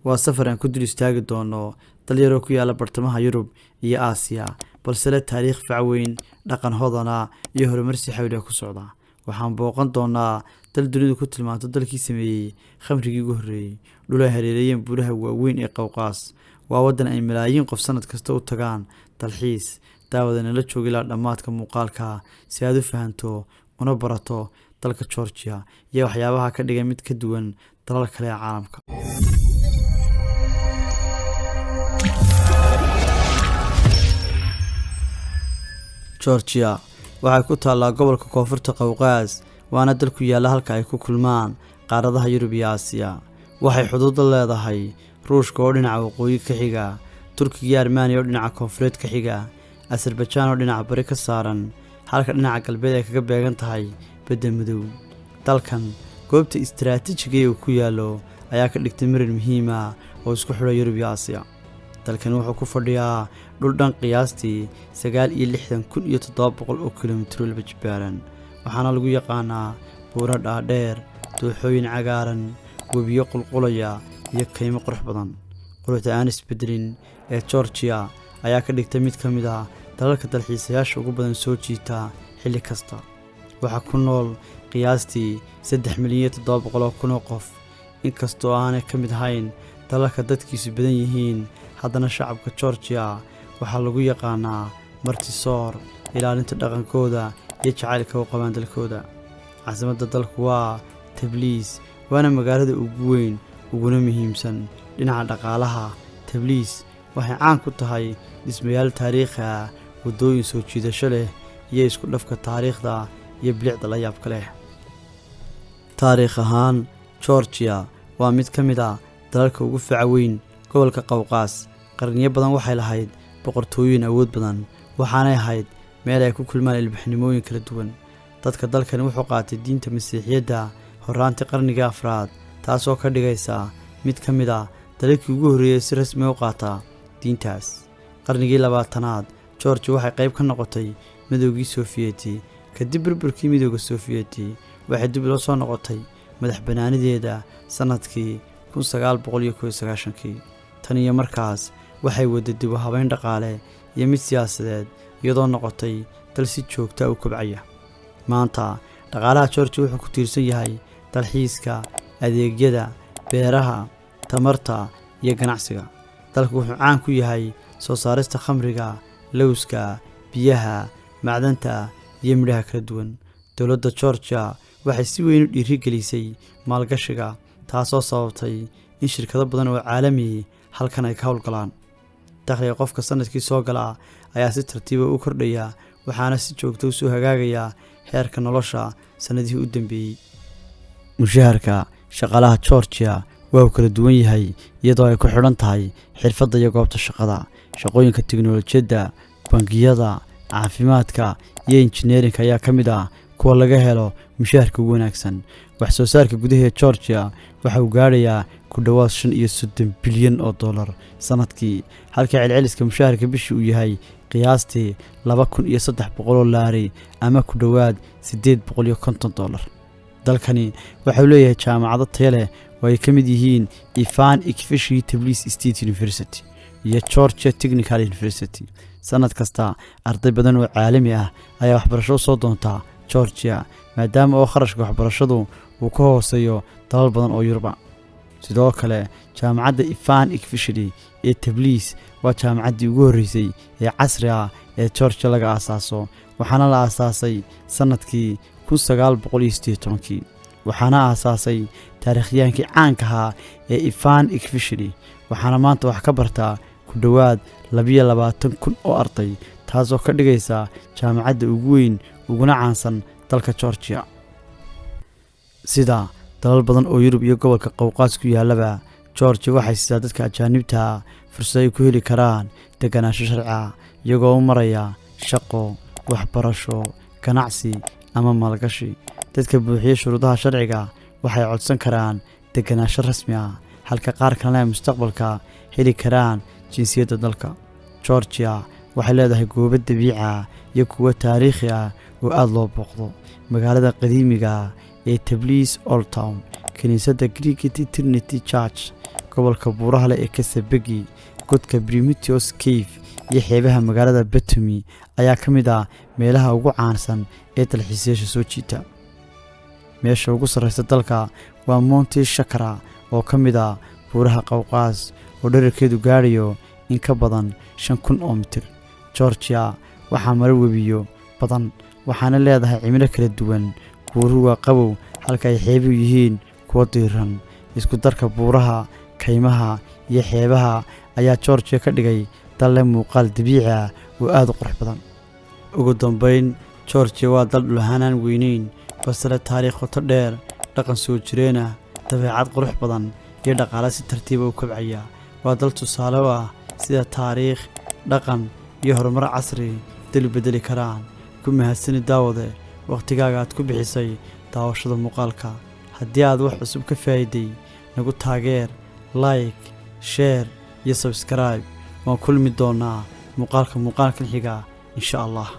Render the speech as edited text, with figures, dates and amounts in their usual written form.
Waa safar aan ku dul istaagi doono dal yaroo ku yaala bartamaha Yurub iyo Aasiya, balse leh taariikh fac weyn, dhaqan hodana iyo horumar si xawli ah ku socda. Waxaan booqan doonaa dal dunidu ku tilmaanto dalkii sameeyey khamrigii ugu horreeyey, dhul ay hareereeyeen buuraha waaweyn ee Qowqaas. Waa waddan ay malaayiin qof sanad kasta u tagaan dalxiis. Daawada, nala joog ilaa dhammaadka muuqaalka si aad u fahanto una barato dalka Georgia iyo waxyaabaha ka dhigay mid ka duwan dalal kale ee caalamka. Georgia waxay ku taallaa gobolka Koonfurta Qowqaas, waana dal ku yaalla halka ay ku kulmaan qaaradaha Yurub iyo Aasiya. Waxay xuduud la leedahay Ruushka oo dhinaca waqooyi ka xiga, Turkiga iyo Armeniya oo dhinaca koonfureed ka xiga, Asarbajaan oo dhinaca bari ka saaran, halka dhinaca galbeed ay kaga beegan tahay Badda Madow. Dalkan goobta istaraatiijiga ee uu ku yaallo ayaa ka dhigtay marin muhiim ah oo isku xidha Yurub iyo Aasiya. Dalkani wuxuu ku fadhiyaa dhul dhan qiyaastii 69,700 oo kilomitiro laba jibaaran, waxaana lagu yaqaanaa buuro dhaadheer, dooxooyin cagaaran, webiyo qulqulaya iyo kaymo qurux badan. Quruxda aan isbedelin ee Georgia ayaa ka dhigtay mid ka mid ah dalalka dalxiisayaasha ugu badan soo jiita xilli kasta. Waxaa ku nool qiyaastii 3,700,000 oo qof. Inkastoo aanay ka mid ahayn dalalka dadkiisu badan yihiin, haddana shacabka Georgia waxaa lagu yaqaanaa martisoor, ilaalinta dhaqankooda iyo jacaylka u qabaan dalkooda. Caasimadda dalku waa Tabliis, waana magaalada ugu weyn uguna muhiimsan dhinaca dhaqaalaha. Tabliis waxay caan ku tahay dhismayaal taariikhi ah, waddooyin soo jiidasho leh iyo isku dhafka taariikhda iyo bilicda la yaabka leh. Taariikh ahaan, Georgia waa mid ka mid ah dalalka ugu faca weyn gobolka Qowqaas. Qarniyo badan waxay lahayd boqortooyin awood badan, waxaanay ahayd meel ay ku kulmaan ilbaxnimooyin kala duwan. Dadka dalkani wuxuu qaatay diinta Masiixiyadda horraantii qarnigii afraad, taasoo ka dhigaysa mid ka mid ah dalalkii ugu horreeyey si rasmi u qaata diintaas. Qarnigii 20aad, Georgia waxay qayb ka noqotay Midoogii Sofiyeeti. Kadib burburkii Midooda Sofiyeeti, waxay dib ula soo noqotay madax bannaanideeda sannadkii 1991-kii. Tan iyo markaas waxay waday dib u habeyn dhaqaale iyo mid siyaasadeed, iyadoo noqotay dal si joogta u kobcaya. Maanta dhaqaalaha Georgia wuxuu ku tiirsan yahay dalxiiska, adeegyada, beeraha, tamarta iyo ganacsiga. Dalku wuxuu caan ku yahay soo saarista khamriga, lowska, biyaha, macdanta iyo midhaha kala duwan. Dowladda Georgia waxay si weyn u dhiirigelisay maalgashiga, taasoo sababtay in shirkado badan oo caalami halkan ay ka howlgalaan. Dakhliga qofka sanadkii soo gala ayaa si tartiiba u kordhaya, waxaana si joogta u soo hagaagaya heerka nolosha sannadihii u dambeeyey. Mushaharka shaqaalaha Georgia waa uu kala duwan yahay iyadoo ay ku xidhan tahay xirfadda iyo goobta shaqada. Shaqooyinka tiknoolajiyadda, bangiyada, caafimaadka iyo injineerinka ayaa ka mid ah kuwa laga helo mushaharka ugu wanaagsan. Wax soo saarka gudaha ee Georgia waxa uu gaadhayaa ku dhowaad 35 bilyan oo dollar sannadkii, halka celceliska mushaharka bishii uu yahay qiyaastii 2,300 oo laari ama ku dhowaad $850. Dalkani waxa uu leeyahay jaamacado tayo leh oo ay ka mid yihiin Ivan Ekvishili Tbilisi State University iyo Georgia Technical University. Sannad kasta arday badan oo caalami ah ayaa waxbarasho u soo doonta Georgia, maadaama oo kharashka waxbarashadu uu ka hooseeyo dalal badan oo Yuruba. Sidoo kale, jaamacadda Ivan Ekvishili ee Tabliis waa jaamacaddii ugu horreysay ee casri ah ee Georgia laga aasaaso, waxaana la aasaasay sannadkii 1918-kii. Waxaana aasaasay taariikhyaankii caanka ahaa ee Ivan Ekvishili, waxaana maanta wax ka bartaa ku dhowaad 22,000 oo arday, taasoo ka dhigaysa jaamacadda ugu weyn uguna caansan dalka Georgia. Sida dalal badan oo Yurub iyo gobolka Qowqaas ku yaallaba, Georgia waxay siisaa dadka ajaanibta fursad ay ku heli karaan deganaansho sharci ah, iyagoo u maraya shaqo, waxbarasho, ganacsi ama maalgashi. Dadka buuxiya shuruudaha sharciga waxay codsan karaan deganaansho rasmi ah, halka qaar kalena ay mustaqbalka heli karaan jinsiyadda dalka. Georgia waxay leedahay goobo dabiici ah iyo kuwo taariikhi ah oo aada loo booqdo. Magaalada qadiimiga ah ee Tabliis Old Town, kiniisadda Greek Trinity Church. Gobolka buuraha leh ee Kasabegi, godka Prometheus Cave iyo xeebaha magaalada Batumi ayaa ka mid ah meelaha ugu caansan ee dalxiisayaasha soo jiita. Meesha ugu sarreysa dalka waa Monti Shakara oo ka mid ah buuraha Qawqaas oo dherarkeedu gaadhayo in ka badan 5000 oo mitir. Georgia waxaa mara webiyo badan, waxaana leedahay cimilo kala duwan. Buuruhu waa qabow, halka ay xeebuhu yihiin kuwo diiran. Isku darka buuraha, kaymaha iyo xeebaha ayaa Georgia ka dhigay dal leh muuqaal dabiici ah oo aad u qurux badan. Ugu dambayn, Georgia waa dal dhul ahaan aan weyneyn, balse leh taariikh qoto dheer, dhaqan soo jireen ah, dabeecad qurux badan iyo dhaqaale si tartiiba u kobcaya. Waa dal tusaale u ah sida taariikh, dhaqan iyo horumar casri dal u beddeli karaan. Ku mahadsani, daawade, wakhtigaaga aad ku bixisay daawashada muuqaalka. Haddii aad wax cusub ka faa'iiday, nagu taageer like, share iyo subscribe. Waan kulmi doonaa muuqaalka muuqaalkan xiga, insha Allah.